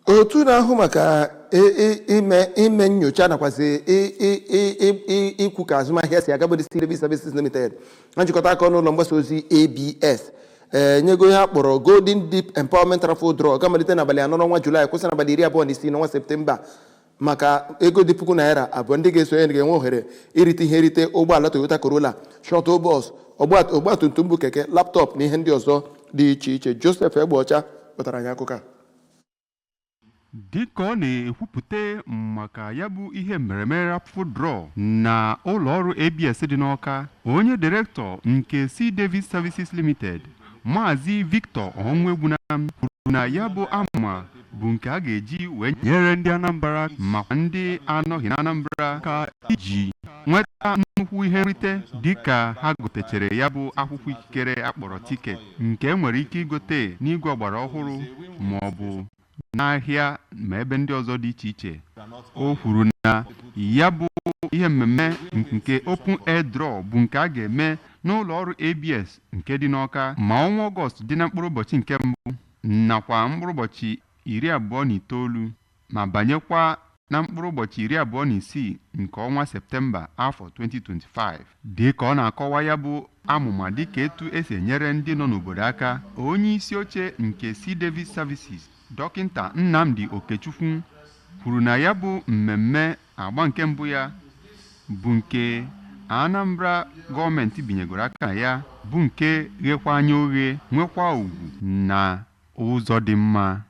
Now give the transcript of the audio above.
Otu na-ahụ maka ime nyocha nakwazi ikwu ka azụmahịa si aga bụ C Davis Services Limited na njikọta aka n'ụlọ mgbasa ozi ABS enyego ihe a kpọrọ Golden Deep Empowerment Raffle Draw ga-amalite n'abalị 4 n'ọnwa Julaị, kwụsị n'abalị 26 n'ọnwa Septemba, maka ego dị ₦2,000. Ndị ga-esonye ga-enwe ohere irite ihe nrite: ụgbọala Toyota Corolla, shuttle bus, ọgbatumtum bụ keke, laptop na ihe ndị ọzọ dị iche iche. Joseph Egbeọcha wetara anyị akụkọ a. Dịka ọ na-ekwupụta maka ya bụ ihe mmereme raffle draw na ụlọọrụ ABS dị n'Awka, onye direktọ nke C Davis Services Limited, Maazị Victor Onwuegbunam, kwuru na ya bụ amụma bụ nke a ga-eji wee nyere ndị Anambra makwa ndị anọghị na Anambra ka iji nweta nnukwu ihe nrite, dịka ha gotechere ya bụ akwụkwọ ikikere akpọrọ ticket, nke e nwere ike igote n'igwe ọgbara ọhụrụ ma ọ bụ n'ahịa ma ebe ndị ọzọ dị iche iche. O kwuru na ya bụ ihe mmemme nke open air draw bụ nke a ga-eme n'ụlọ ọrụ ABS nke dị n'Awka ma ọnwa Ọgọst dị na mkpụrụ ụbọchị nke mbụ nakwa mkpụrụ ụbọchị 29 ma banyekwa na mkpụrụ ụbọchị 26 nke ọnwa Septemba afọ 2025. Dị ka ọ na-akọwa ya bụ amụma dịka etu esi enyere ndị nọ n'obodo aka, onye isi oche nke C Davis Services, Dọkịta Nnamdi Okechukwu, kwuru na ya bụ mmemme agba nke mbụ ya bụ nke Anambra gọọmenti binyegoro aka na ya, bụ nke ghekwa anya oghe, nwekwa ugwu na ụzọ dị mma.